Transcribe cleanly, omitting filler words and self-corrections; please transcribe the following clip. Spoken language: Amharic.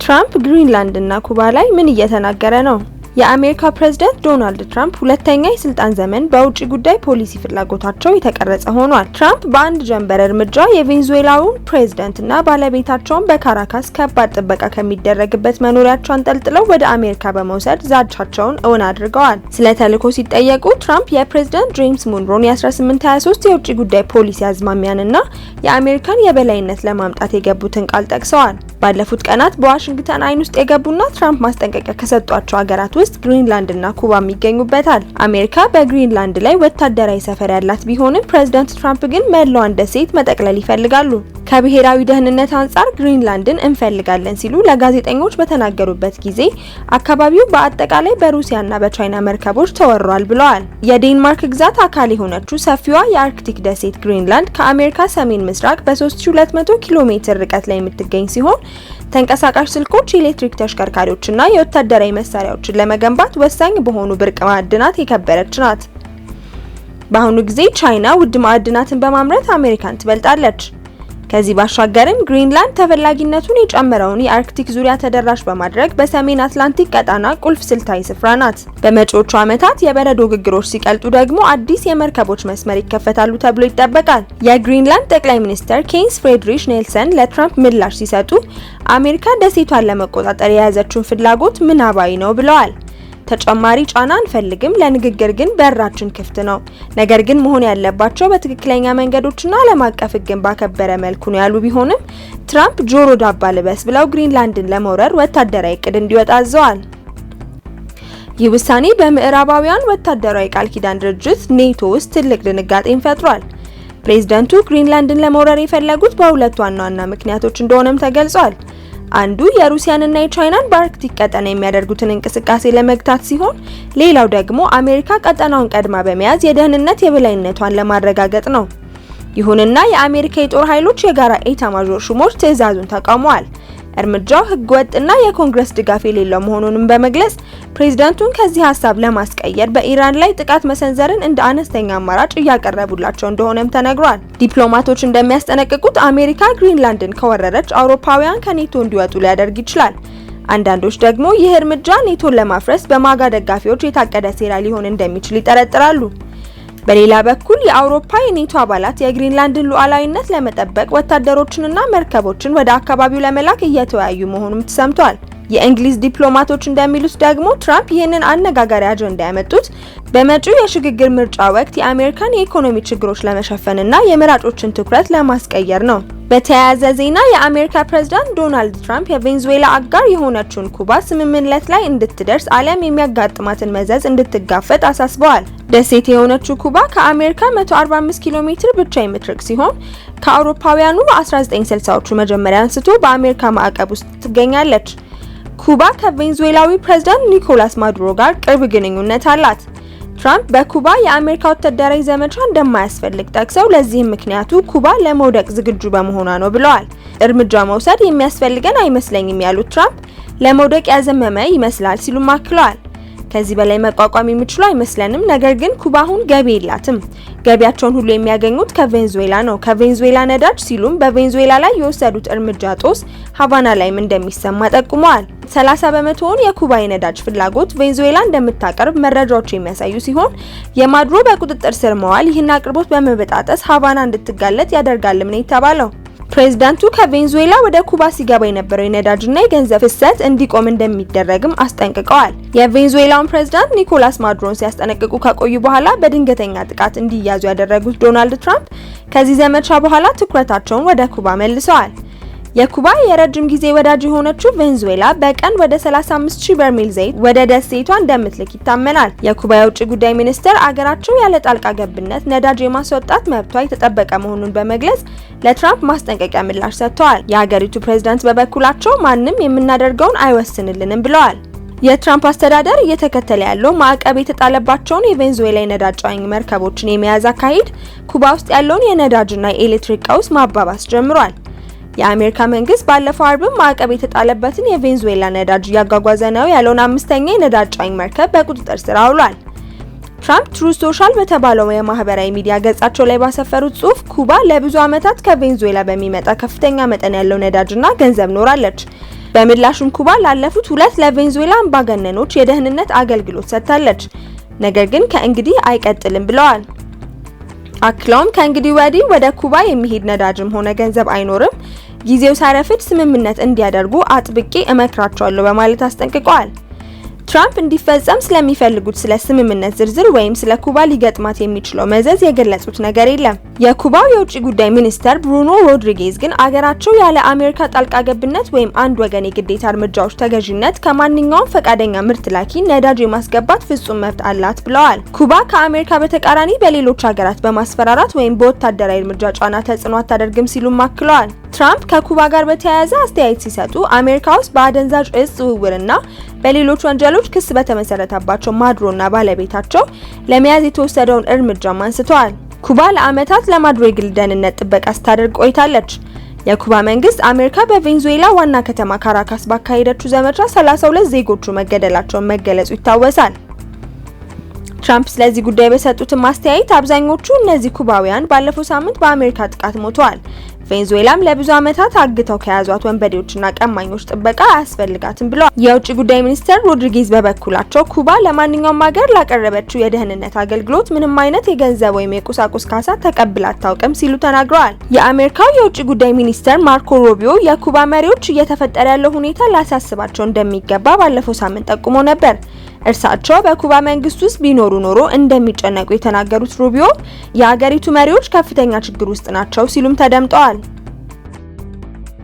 ትራምፕ ግሪንላንድ እና ኩባ ላይ ምን እየተናገረ ነው? የአሜሪካ ፕሬዝዳንት ዶናልድ ትራምፕ ሁለተኛ የስልጣን ዘመን በውጭ ጉዳይ ፖሊሲ ፍላጎታቸው የተቀረጸ ሆኗል። ትራምፕ በአንድ ጀንበር እርምጃ የቬንዙዌላውን ፕሬዝዳንትና ባለቤታቸውን በካራካስ ከባድ ጥበቃ ከሚደረግበት መኖሪያቸው አንጠልጥለው ወደ አሜሪካ በመውሰድ ዛቻቸውን እውን አድርገዋል። ስለ ተልዕኮ ሲጠየቁ ትራምፕ የፕሬዝዳንት ጄምስ ሙንሮን የ1823 የውጭ ጉዳይ ፖሊሲ አዝማሚያንና የአሜሪካን የበላይነት ለማምጣት የገቡትን ቃል ጠቅሰዋል። ባለፉት ቀናት በዋሽንግተን አይን ውስጥ የገቡና ትራምፕ ማስጠንቀቂያ ከሰጧቸው ሀገራት ውስጥ ግሪንላንድ እና ኩባም ይገኙበታል። አሜሪካ በግሪንላንድ ላይ ወታደራዊ ሰፈር ያላት ቢሆንም ፕሬዝዳንት ትራምፕ ግን መላዋን ደሴት መጠቅለል ይፈልጋሉ። ከብሔራዊ ደህንነት አንጻር ግሪንላንድን እንፈልጋለን ሲሉ ለጋዜጠኞች በተናገሩበት ጊዜ አካባቢው በአጠቃላይ በሩሲያና በቻይና መርከቦች ተወሯል ብለዋል። የዴንማርክ ግዛት አካል የሆነችው ሰፊዋ የአርክቲክ ደሴት ግሪንላንድ ከአሜሪካ ሰሜን ምስራቅ በ3200 ኪሎ ሜትር ርቀት ላይ የምትገኝ ሲሆን ተንቀሳቃሽ ስልኮች፣ የኤሌክትሪክ ተሽከርካሪዎችና የወታደራዊ መሳሪያዎችን ለመገንባት ወሳኝ በሆኑ ብርቅ ማዕድናት የከበረች ናት። በአሁኑ ጊዜ ቻይና ውድ ማዕድናትን በማምረት አሜሪካን ትበልጣለች። ከዚህ ባሻገርም ግሪንላንድ ተፈላጊነቱን የጨመረውን የአርክቲክ ዙሪያ ተደራሽ በማድረግ በሰሜን አትላንቲክ ቀጣና ቁልፍ ስልታዊ ስፍራ ናት። በመጪዎቹ ዓመታት የበረዶ ግግሮች ሲቀልጡ ደግሞ አዲስ የመርከቦች መስመር ይከፈታሉ ተብሎ ይጠበቃል። የግሪንላንድ ጠቅላይ ሚኒስትር ኬንስ ፍሬድሪሽ ኔልሰን ለትራምፕ ምላሽ ሲሰጡ አሜሪካ ደሴቷን ለመቆጣጠር የያዘችውን ፍላጎት ምናባዊ ነው ብለዋል። ተጨማሪ ጫና አንፈልግም፣ ለንግግር ግን በራችን ክፍት ነው። ነገር ግን መሆን ያለባቸው በትክክለኛ መንገዶችና ዓለም አቀፍ ሕግን ባከበረ መልኩ ነው ያሉ ቢሆንም ትራምፕ ጆሮ ዳባ ልበስ ብለው ግሪንላንድን ለመውረር ወታደራዊ እቅድ እንዲወጣ አዘዋል። ይህ ውሳኔ በምዕራባውያን ወታደራዊ ቃል ኪዳን ድርጅት ኔቶ ውስጥ ትልቅ ድንጋጤን ፈጥሯል። ፕሬዝዳንቱ ግሪንላንድን ለመውረር የፈለጉት በሁለት ዋና ዋና ምክንያቶች እንደሆነም ተገልጿል። አንዱ የሩሲያንና የቻይናን በአርክቲክ ቀጠና የሚያደርጉትን እንቅስቃሴ ለመግታት ሲሆን፣ ሌላው ደግሞ አሜሪካ ቀጠናውን ቀድማ በመያዝ የደህንነት የበላይነቷን ለማረጋገጥ ነው። ይሁንና የአሜሪካ የጦር ኃይሎች የጋራ ኤታማዦር ሹሞች ትዕዛዙን ተቃውመዋል። እርምጃው ህገወጥና የኮንግረስ ድጋፍ የሌለው መሆኑንም በመግለጽ ፕሬዝዳንቱን ከዚህ ሀሳብ ለማስቀየር በኢራን ላይ ጥቃት መሰንዘርን እንደ አነስተኛ አማራጭ እያቀረቡላቸው እንደሆነም ተነግሯል። ዲፕሎማቶች እንደሚያስጠነቅቁት አሜሪካ ግሪንላንድን ከወረረች አውሮፓውያን ከኔቶ እንዲወጡ ሊያደርግ ይችላል። አንዳንዶች ደግሞ ይህ እርምጃ ኔቶን ለማፍረስ በማጋ ደጋፊዎች የታቀደ ሴራ ሊሆን እንደሚችል ይጠረጥራሉ። በሌላ በኩል የአውሮፓ የኔቶ አባላት የግሪንላንድን ሉዓላዊነት ለመጠበቅ ወታደሮችንና መርከቦችን ወደ አካባቢው ለመላክ እየተወያዩ መሆኑም ተሰምቷል። የእንግሊዝ ዲፕሎማቶች እንደሚሉት ደግሞ ትራምፕ ይህንን አነጋጋሪ አጀንዳ ያመጡት በመጪው የሽግግር ምርጫ ወቅት የአሜሪካን የኢኮኖሚ ችግሮች ለመሸፈንና የመራጮችን ትኩረት ለማስቀየር ነው። በተያያዘ ዜና የአሜሪካ ፕሬዝዳንት ዶናልድ ትራምፕ የቬንዙዌላ አጋር የሆነችውን ኩባ ስምምነት ላይ እንድትደርስ አሊያም የሚያጋጥማትን መዘዝ እንድትጋፈጥ አሳስበዋል። ደሴት የሆነችው ኩባ ከአሜሪካ 145 ኪሎ ሜትር ብቻ የምትርቅ ሲሆን ከአውሮፓውያኑ 1960ዎቹ መጀመሪያ አንስቶ በአሜሪካ ማዕቀብ ውስጥ ትገኛለች። ኩባ ከቬንዙዌላዊ ፕሬዝዳንት ኒኮላስ ማዱሮ ጋር ቅርብ ግንኙነት አላት። ትራምፕ በኩባ የአሜሪካ ወታደራዊ ዘመቻ እንደማያስፈልግ ጠቅሰው ለዚህም ምክንያቱ ኩባ ለመውደቅ ዝግጁ በመሆኗ ነው ብለዋል። እርምጃ መውሰድ የሚያስፈልገን አይመስለኝም ያሉት ትራምፕ ለመውደቅ ያዘመመ ይመስላል ሲሉም አክለዋል። ከዚህ በላይ መቋቋም የሚችሉ አይመስለንም፣ ነገር ግን ኩባ አሁን ገቢ የላትም። ገቢያቸውን ሁሉ የሚያገኙት ከቬንዙዌላ ነው፣ ከቬንዙዌላ ነዳጅ ሲሉም በቬንዙዌላ ላይ የወሰዱት እርምጃ ጦስ ሀቫና ላይም እንደሚሰማ ጠቁመዋል። 30 በመቶውን የኩባ የነዳጅ ፍላጎት ቬንዙዌላ እንደምታቀርብ መረጃዎች የሚያሳዩ ሲሆን የማዱሮ በቁጥጥር ስር መዋል ይህን አቅርቦት በመበጣጠስ ሀቫና እንድትጋለጥ ያደርጋልም ነው የተባለው። ፕሬዝዳንቱ ከቬንዙዌላ ወደ ኩባ ሲገባ የነበረው የነዳጅና የገንዘብ ፍሰት እንዲቆም እንደሚደረግም አስጠንቅቀዋል። የቬንዙዌላውን ፕሬዝዳንት ኒኮላስ ማዱሮን ሲያስጠነቅቁ ከቆዩ በኋላ በድንገተኛ ጥቃት እንዲያዙ ያደረጉት ዶናልድ ትራምፕ ከዚህ ዘመቻ በኋላ ትኩረታቸውን ወደ ኩባ መልሰዋል። የኩባ የረጅም ጊዜ ወዳጅ የሆነችው ቬንዙዌላ በቀን ወደ 35,000 በርሜል ዘይት ወደ ደሴቷ እንደምትልክ ይታመናል። የኩባ የውጭ ጉዳይ ሚኒስትር አገራቸው ያለ ጣልቃ ገብነት ነዳጅ የማስወጣት መብቷ የተጠበቀ መሆኑን በመግለጽ ለትራምፕ ማስጠንቀቂያ ምላሽ ሰጥተዋል። የሀገሪቱ ፕሬዝዳንት በበኩላቸው ማንም የምናደርገውን አይወስንልንም ብለዋል። የትራምፕ አስተዳደር እየተከተለ ያለው ማዕቀብ የተጣለባቸውን የቬንዙዌላ የነዳጅ ጫኝ መርከቦችን የመያዝ አካሄድ ኩባ ውስጥ ያለውን የነዳጅና የኤሌክትሪክ ቀውስ ማባባስ ጀምሯል። የአሜሪካ መንግስት ባለፈው አርብም ማዕቀብ የተጣለበትን የቬንዙዌላ ነዳጅ እያጓጓዘ ነው ያለውን አምስተኛ የነዳጅ ጫኝ መርከብ በቁጥጥር ስር አውሏል። ትራምፕ ትሩዝ ሶሻል በተባለው የማህበራዊ ሚዲያ ገጻቸው ላይ ባሰፈሩት ጽሑፍ ኩባ ለብዙ ዓመታት ከቬንዙዌላ በሚመጣ ከፍተኛ መጠን ያለው ነዳጅና ገንዘብ ኖራለች። በምላሹም ኩባ ላለፉት ሁለት ለቬንዙዌላ አምባገነኖች የደህንነት አገልግሎት ሰጥታለች፣ ነገር ግን ከእንግዲህ አይቀጥልም ብለዋል። አክለውም ከእንግዲህ ወዲህ ወደ ኩባ የሚሄድ ነዳጅም ሆነ ገንዘብ አይኖርም፣ ጊዜው ሳይረፍድ ስምምነት እንዲያደርጉ አጥብቄ እመክራቸዋለሁ በማለት አስጠንቅቀዋል። ትራምፕ እንዲፈጸም ስለሚፈልጉት ስለ ስምምነት ዝርዝር ወይም ስለ ኩባ ሊገጥማት የሚችለው መዘዝ የገለጹት ነገር የለም። የኩባው የውጭ ጉዳይ ሚኒስተር ብሩኖ ሮድሪጌዝ ግን አገራቸው ያለ አሜሪካ ጣልቃ ገብነት ወይም አንድ ወገን የግዴታ እርምጃዎች ተገዥነት ከማንኛውም ፈቃደኛ ምርት ላኪ ነዳጅ የማስገባት ፍጹም መብት አላት ብለዋል። ኩባ ከአሜሪካ በተቃራኒ በሌሎች ሀገራት በማስፈራራት ወይም በወታደራዊ እርምጃ ጫና ተጽዕኖ አታደርግም ሲሉም አክለዋል። ትራምፕ ከኩባ ጋር በተያያዘ አስተያየት ሲሰጡ አሜሪካ ውስጥ በአደንዛዥ እጽ ዝውውርና በሌሎች ወንጀሎች ክስ በተመሰረተባቸው ማዱሮና ባለቤታቸው ለመያዝ የተወሰደውን እርምጃም አንስተዋል። ኩባ ለዓመታት ለማዱሮ የግል ደህንነት ጥበቃ ስታደርግ ቆይታለች። የኩባ መንግስት አሜሪካ በቬንዙዌላ ዋና ከተማ ካራካስ ባካሄደችው ዘመቻ 32 ዜጎቹ መገደላቸውን መገለጹ ይታወሳል። ትራምፕ ስለዚህ ጉዳይ በሰጡት አስተያየት አብዛኞቹ እነዚህ ኩባውያን ባለፈው ሳምንት በአሜሪካ ጥቃት ሞተዋል፣ ቬንዙዌላም ለብዙ ዓመታት አግተው ከያዟት ወንበዴዎችና ቀማኞች ጥበቃ አያስፈልጋትም ብለዋል። የውጭ ጉዳይ ሚኒስትር ሮድሪጌዝ በበኩላቸው ኩባ ለማንኛውም ሀገር ላቀረበችው የደህንነት አገልግሎት ምንም አይነት የገንዘብ ወይም የቁሳቁስ ካሳ ተቀብላ አታውቅም ሲሉ ተናግረዋል። የአሜሪካው የውጭ ጉዳይ ሚኒስትር ማርኮ ሩቢዮ የኩባ መሪዎች እየተፈጠረ ያለው ሁኔታ ሊያሳስባቸው እንደሚገባ ባለፈው ሳምንት ጠቁሞ ነበር። እርሳቸው በኩባ መንግስት ውስጥ ቢኖሩ ኖሮ እንደሚጨነቁ የተናገሩት ሩቢዮ የአገሪቱ መሪዎች ከፍተኛ ችግር ውስጥ ናቸው ሲሉም ተደምጠዋል።